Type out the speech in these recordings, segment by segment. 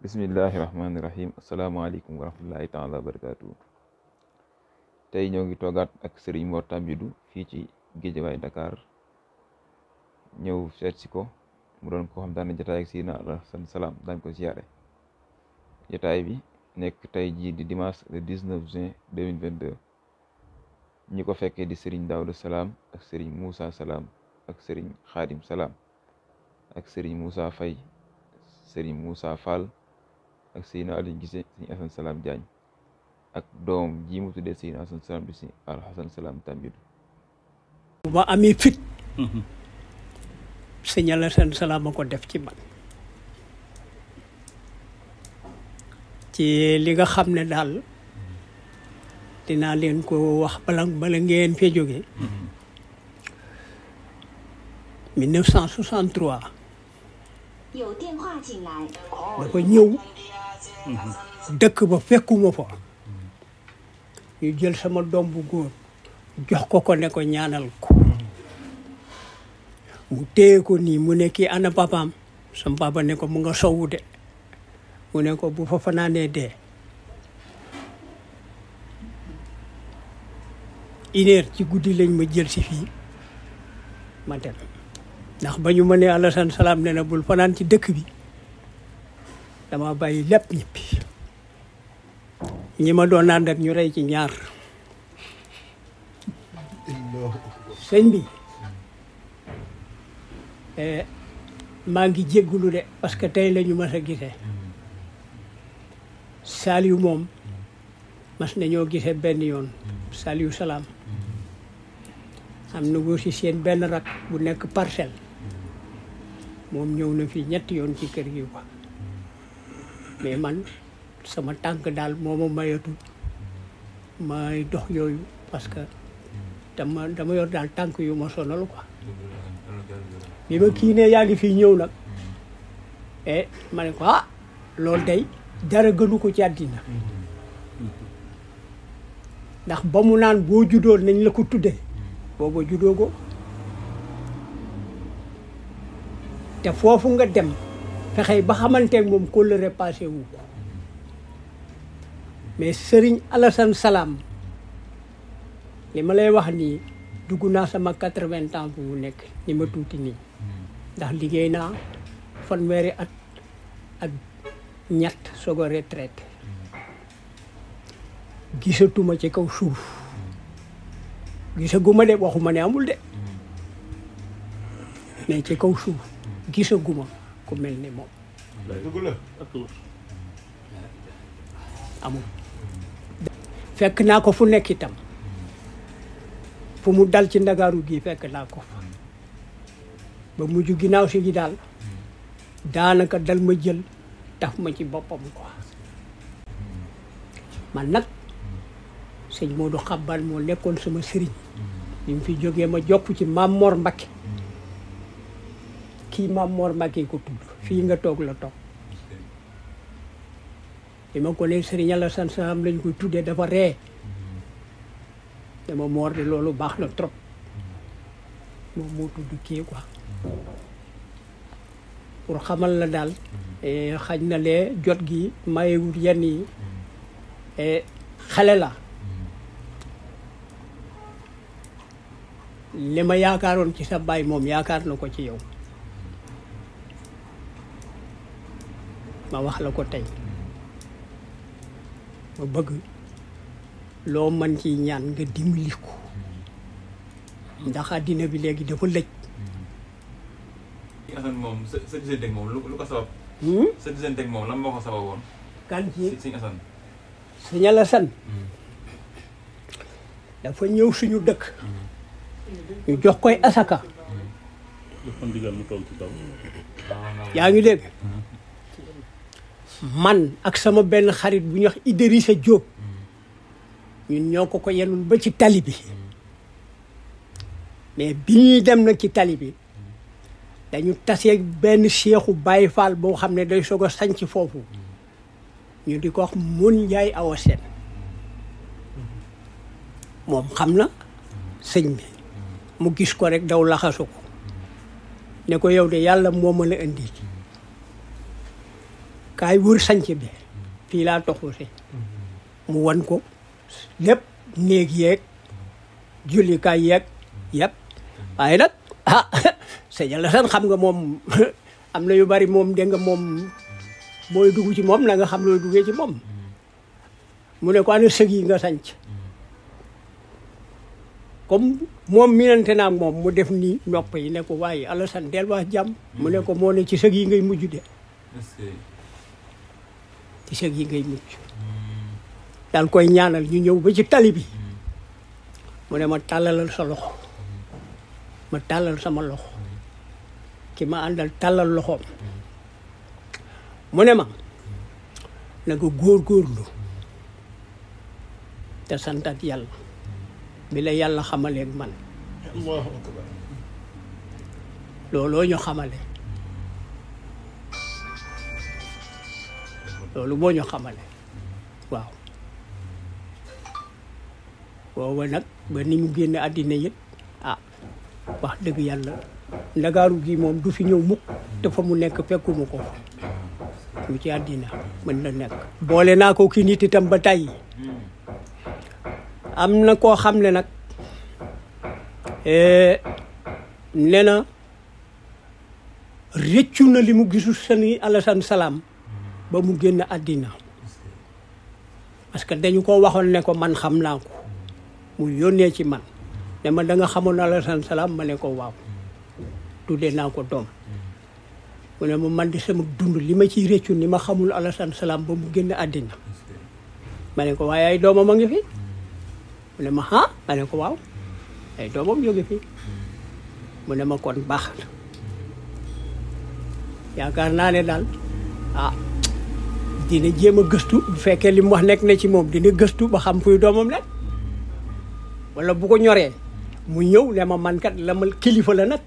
bismillahirrahmanirrahim. Assalamualaikum warahmatullahi taala wabarakatuh. Tay ñoo ngi togaat ak Serigne Mor Tambidou fi ci Guédiawaye Dakar ñew seet si ko mu doon ko xam daana jotaay ak Seydina Alassane Salam dañ ko ziaré. Jotaay bi nek tay ji di dimanche le 19 juin 2022 ñi ko fekkee di Serigne Daouda Salam ak Serigne Moussa Salam ak Serigne Khadim Salam ak Serigne Moussa Faye, Serigne Moussa Fall ak Seydina Aliou Gissé Serigne Assane Salam Diagne ak doom ji mu tuddee Seydina Assane Salam bi Serigne Alassane Salam Tambidou. ba amee fit Serigne Alassane Salam ko def ci man ci li nga xam ne daal dinaa leen ko wax bala ngeen fee jógee 1963 dafa ñëw dëkk ba fekkuma fa ñu jël sama doom bu góor jox ko ne ko ñaanal ko mu téye ko nii mu ne kii ana papaam sama papa ne ko mu nga sowu de mu ne ko bu fa fanaanee dee 1h ci guddi lañ ma jël si fii ma dem ndax ba ñu ma ne Alassane Salam ne na bul fanaan ci dëkk bi dama bàyyi lépp ñibbi ñi ma doon ànd ak ñu rey ci ñaar sëñ bi maa ngi jéggulu de parce que tey la ñu mas a gisee Saliou moom mas nañoo gisee benn yoon Saliou Salam am na góor si seen benn rak bu nekk Parcelles moom ñëw na fii ñetti yoon ci kër gi quoi mais man sama tànk daal moo ma mayatul may dox yooyu parce que dama yor daal tànk yu ma sonal quoi bi ma kii ne yaa ngi fii ñëw nag ma ne ko loolu day dara gënu ko ci àddina ndax ba mu naan boo juddoo nañ la ko tuddee booba juddoo ko te foofu nga dem fexey ba xamanteeg moom kóllëre passé wu ko mais Serigne Alassane Salam li ma lay wax nii dugg naa sama 80 ans bu mu nekk ni ma tuuti nii ndax liggéey naa fanweeri at ak ñett soog a retraité gisatuma ci kaw suuf gisaguma de waxuma ne amul de mais ci kaw suuf gisaguma ku mel ni moom amul fekk naa ko fu nekk itam fu mu dal ci Ndakaaru gi fekk naa ko fa ba mujj ginnaaw si gi daal daanaka dal ma jël taf ma ci boppam quoi man nag sëñ Modou Xabbal moo nekkoon sama sëriñ bi mu fi jógee ma jokk ci Maam Mor Mbakke kii Maam Mor Mbakke ko tudd fii nga toog la toog bi ma ko ne Serigne Alassane Salam lañ koy tuddee dafa ree dama Mor de loolu baax na trop moom moo tudd kii quoi pour xamal la daal xaj na lee jot gi mayewut yenn yi xale la li ma yaakaaroon ci sa baay moom yaakaar na ko ci yow ma wax la ko tey ma bëgg loo mën ci ñaan nga dimbali ko ndax àddina bi léegi dafa lëj. Assane moom sa diggante moom lu ko sabab. sa diggante moom lan moo ko sababoon. kan ci Sëñ Assane. Sëñ Alassane dafa ñëw suñu dëkk. ñu jox koy asaka. yaa ngi dégg. man ak sama benn xarit bu ñuy wax Idrissa Diop ñun ñoo ko yenul ba ci tali bi mais bi ñuy dem nag ci tali bi dañu tasee benn Seexu Baye Fall boo xam ne day soog a sanc foofu ñu di ko wax Mun Njaay Awa Seen moom xam na sëñ bi mu gis ko rek daw laxasu ko ne ko yow de yàlla moo ma la indi kaay wër sanc bi fii laa toxu si mu wan ko lépp néeg yeeg jullikaay yeeg yëpp waaye nag sëñ Alassane xam nga moom am na yu bari moom dégg nga moom booy dugg ci moom na nga xam looy duggee ci moom mu ne ko ana sëg yi nga sanc comme moom minante naa moom mu def ni nopp yi ne ko waaye Alassane del wax jàmm mu ne ko moo ne ci sëg yi ngay mujj de ci sëg yi ngay mujj daal koy ñaanal ñu ñëw ba ci tali bi mu ne ma tàllalal sa loxo ma tàllal sama loxo ki ma àndal tàllal loxoom mu ne ma na nga góorgóorlu te santat yàlla bi la yàlla xamaleeg man Allahu akbar looloo ñu xamale loolu moo ñu xamale waaw booba nag ba ni mu génn àddina yit wax dëgg yàlla ndagaaru gi moom du fi ñëw mukk te fa mu nekk fekkuma ko mu ci àddina mën na nekk boole naa ko ki nit itam ba tey am na koo xam ne nag nee na rëccu na li mu gisul sëñ Alassane Salam ba mu génn àddina parce que dañu ko waxoon ne ko man xam naa ko mu yónnee ci man ne ma da nga xamoon Alassane Salam ma ne ko waaw tuddee naa ko doom mu ne ma man di sama dund li ma ciy rëccu ni ma xamul Alassane Salam ba mu génn àddina ma ne ko waaye ay doomam a ngi fi mu ne ma ma ne ko waaw ay doomam ñu ngi fi mu ne ma kon baax na yaakaar naa ne daal dina jéem a gëstu bu fekkee li mu wax nekk na ci moom dina gëstu ba xam fuy doomam nekk wala bu ko ñoree mu ñëw ne ma man kat la ma kilifa la nag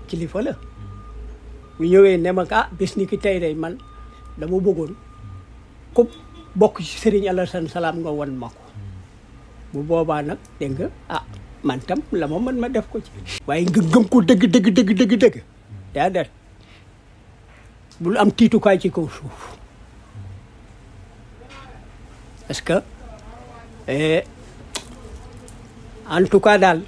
kilifa la mu ñëwee ne ma bis ni ki tey day man dama bëggoon ku bokk ci Serigne Alassane Salam nga won ma ko bu boobaa nag dégg nga man tam la ma mën ma def ko ci waaye nga gëm ko dëgg daa det bul am tiitukaay ci kaw suuf parce que en tout cas daal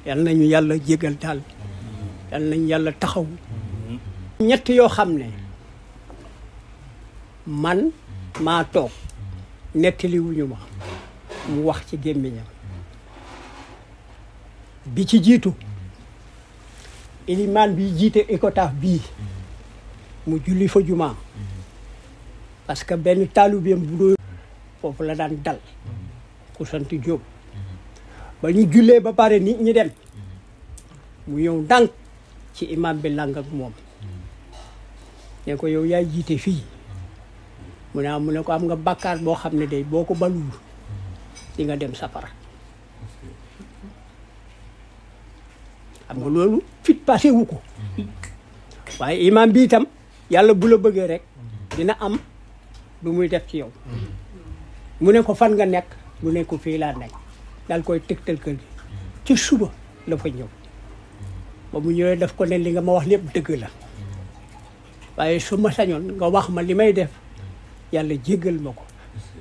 yal nañu yàlla jégal daal yal nañu yàlla taxaw ñett yoo xam ne man maa toog nettaliwuñu ma mu wax ci gémmiñam bi ci jiitu ilimaan bi jiite Icotaf bii mu julli fa jumaa parce que benn taalibeem bu doo foofu la daan dal ku sant Jóob ba ñu jullee ba pare nit ñi dem mu ñëw ndànk ci imaam bi lang ak moom ne ko yow yaay jiite fii mu ne ko am nga bàkkaar boo xam ne day boo ko baluur di nga dem safara xam nga loolu fit passé wu ko waaye imaam bi itam yàlla bu la bëggee rek dina am lu muy def ci yow mu ne ko fan nga nekk mu ne ko fii laa nekk daal koy tegtal kër gi ci suba la fa ñëw ba mu ñëwee def ko ne li nga ma wax lépp dëgg la waaye su ma sañoon nga wax ma li may def yàlla jéggal ma ko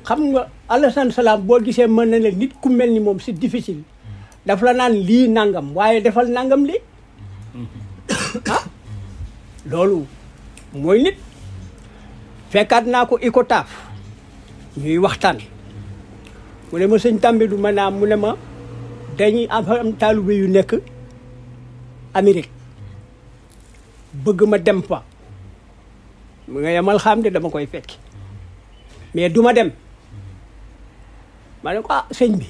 xam nga Alassane Salam boo gisee mën na la nit ku mel ni moom c'est difficile daf la naan lii nangam waaye defal nangam lii loolu mooy nit fekkaat naa ko Icotaf ñuy waxtaan mu ne ma sëñ Tambidou ma naam mu ne ma dañuy am taalibe yu nekk Amérique bëgg ma dem fa mu nga yemal xam de dama koy fekki mais duma dem ma ne ko sëñ bi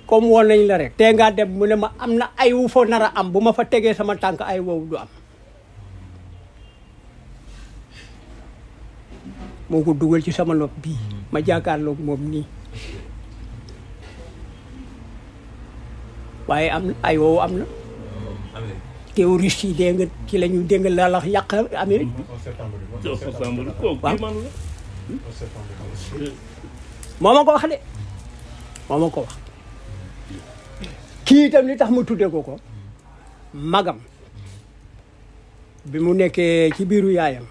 comme woon nañ la rek tee ngaa dem mu ne ma am na ay wu fa nar a am bu ma fa tegee sama tànk ay wow du am moo ko dugal ci sama nopp bii ma jàkkaarloog moom nii waaye am na ay wow am na terroriste yi dégg nga ci la ñu dégg la la yàq Amérique bi waaw moo ma ko wax de moo ma ko wax kii itam li tax ma tudde ko magam bi mu nekkee ci biiru yaayam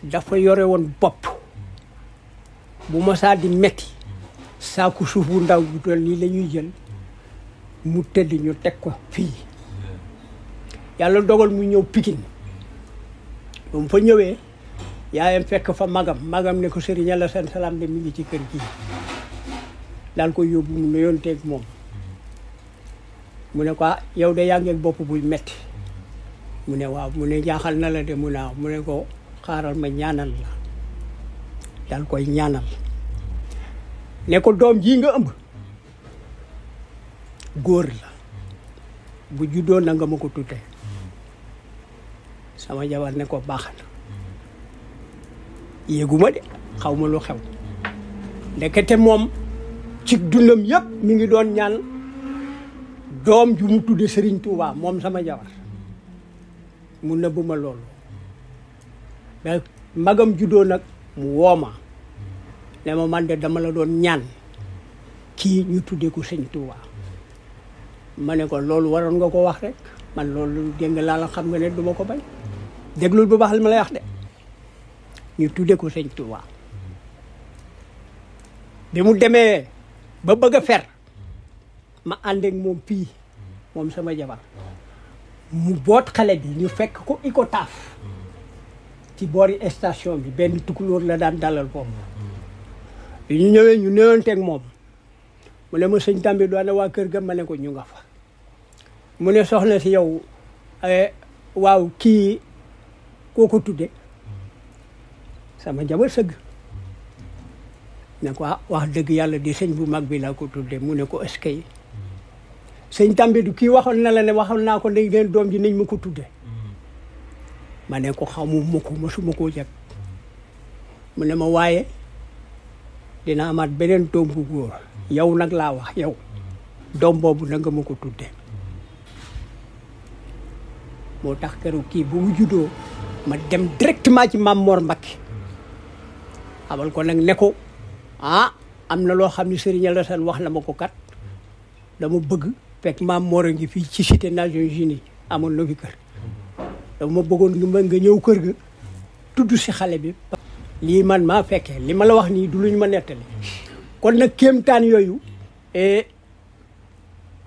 dafa yore woon bopp bu ma saa di metti saaku suuf bu ndaw bu toll nii la ñuy jël mu tëdd ñu teg ko fii yàlla dogal mu ñëw Pikine ba mu fa ñëwee yaayam fekk fa magam ne ko Serigne Alassane Salam de mi ngi ci kër gi daal ko yóbbu mu nuyoonteeg moom mu ne ko yow de yaa ngi ak bopp buy metti mu ne waaw mu ne jaaxal na la de mu naaw mu ne ko xaaral ma ñaanal la daal koy ñaanal ne ko doom ji nga ëmb góor la bu juddoo na nga ma ko tudde sama jabar ne ko baax na yéeguma de xaw ma lu xew ndekete moom ci dundam yëpp mi ngi doon ñaan doom ju mu tudde Serigne Touba moom sama jabar mu nëbb ma loolu mais magam juddoo nag mu wooma ne ma man de dama la doon ñaan kii ñu tuddee ko Sëñ Touba ma ne ko loolu waroon nga ko wax rek man loolu dégg nga laa la xam nga ne du ma ko bañ déglul bu baax li ma lay wax de ñu tuddee ko Sëñ Touba bi mu demee ba bëgg a fer ma ànd ak moom fii moom sama jabar mu boot xale bi ñu fekk ko Icotaf ci boori station bi benn tukulóor la daan dalal foofu bi ñu ñëwee ñu néewanteeg moom mu ne ma sëñ Tambi doone waa kër ga ma ne ko ñu nga fa mu ne soxna si yow waaw kii koo ko tudde sama jabar sëgg ne ko wax dëgg yàlla di sëñ bu mag bi laa ko tudde mu ne ko eskay sëñ Tambi du kii waxoon na la ne waxoon naa ko dañ leen doom ji nañ ma ko tudde ma ne ko xamuma ko mosuma koo jag mu ne ma waaye dina amaat beneen doom bu góor yow nag laa wax yow doom boobu na nga ma ko tudde moo tax keroog kii bu mu juddoo ma dem directement ci Maam Mor Mbacké xamal ko nag ne ko am na loo xam ne Serigne Alassane wax na ma ko kat dama bëgg fekk Maam Mor a ngi fii ci cité Nations Unies amoon na fi kër dama bëggoon nga ñëw kër ga tudd si xale bi lii man maa fekkee li ma la wax nii du luñ ma nettali kon nag kéemtaan yooyu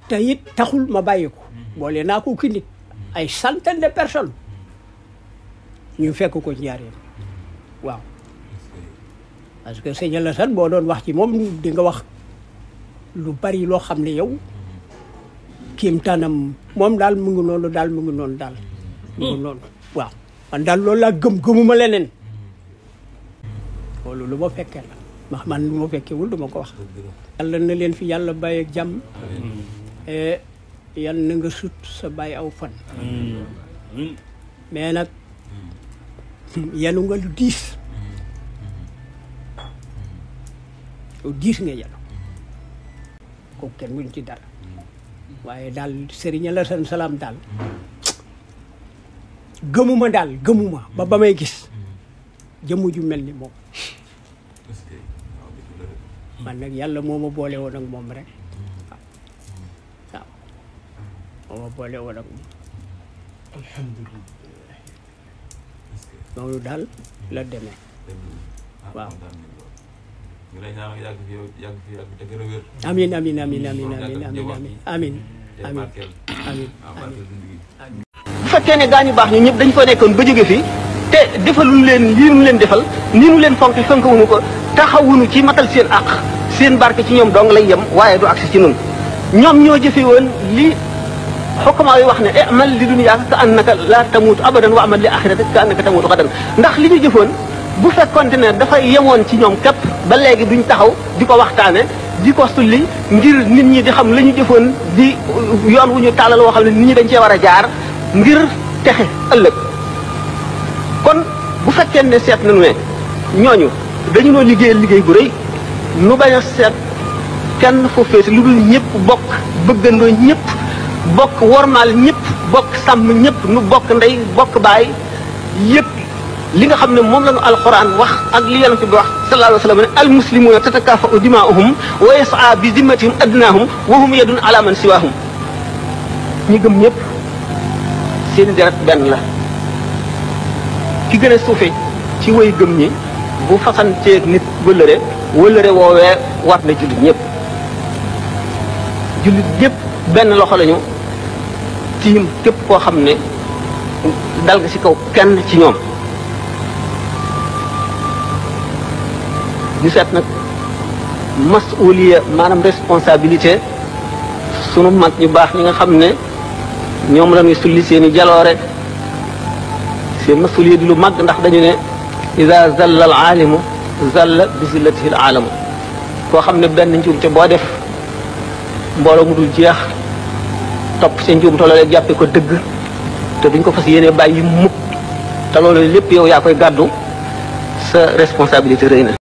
te it taxul ma bàyyi ko boole naa ko ki nit ay centaine de personnes ñu fekk ko Njaaréem waaw parce que sëñ Alassane boo doon wax ci moom di nga wax lu bari loo xam ne yow kéemtaanam moom daal mu ngi noonu daal mu ngi noonu daal mu ngi noonu waaw man daal loolu laa gëmuma leneen loolu lu ma fekkee la ndax man lu ma fekkewul du ma ko wax yàlla na leen fi yàlla bàyyi ak jàmm yàlla na nga sut sa bàyyi aw fan mais nag yenu nga lu diis nga yenu ko kenn muñ ci dara waaye daal Serigne Alassane Salam daal gëmuma ba may gis jëmm ju mel ni moom man nag yàlla moo ma boole woon ak moom rek waaw moo ma boole woon ak moom alhamdulilah loolu daal la demee waaw amiin amiin amiin amiin amiin amiin amiin amiin bu fekkee ne gaañu baax ñu ñëpp dañ ko nekkoon ba jóge fi te defalul leen lii nu leen defal nii nu leen fonk wuñu ko taxawuñu ci matal seen àq seen barke ci ñoom dong lay yem waaye du agsi ci nun ñoom ñoo jëfe woon li xokkamaa yi wax ne amal li dunyaa ka annaka laa tamuutu abadan wa amal li axiratika ka annaka tamuutu xadan ndax li ñu jëfoon bu fekkonte ne dafay yemoon ci ñoom képp ba léegi duñ taxaw di ko waxtaane di ko sulli ngir nit ñi di xam la ñu jëfoon di yoon wu ñu tàllal woo xam ne nit ñi dañ cee war a jaar ngir texe ëllëg kon bu fekkee ne seet nañu ne ñooñu dañu noo liggéey bu rëy nu bañ a seet kenn foo feesi lu dul ñëpp bokk bëggandoo ñëpp bokk wormaal ñëpp bokk sàmm ñëpp nu bokk ndey bokk baay yëpp li nga xam ne moom la ñu alxuraan wax ak li yonent bi wax sallallahu alayhi wa sallam ne almuslimuuna tatakaafa'u dimaa'uhum wa yas'a bi zimmatihim adnaahum wa hum yadun ala man siwaahum ñi gëm ñëpp seeni deret benn la ki gën a suufe ci way gëm ñi bu fasanteeg nit wëllëre woowee war na jullit ñëpp jullit ñëpp benn loxo lañu tiim képp koo xam ne dal nga ci kaw kenn ci ñoom ñu seet nag masuliya maanaam responsabilité sunu mag ñu baax ñi nga xam ne ñoom la ñuy sulli seeni jaloore seen masuliya di lu mag ndax dañu ne ida zalla al aalimu zalla bi zillatihi al aalamu koo xam ne benn njuumte boo def mbooloo mu dul jeex topp seen njuumte loolee jàppe ko dëgg te duñ ko fas yéene bàyyi mukk te loolu lépp yow yaa koy gàddu sa responsabilité rëy na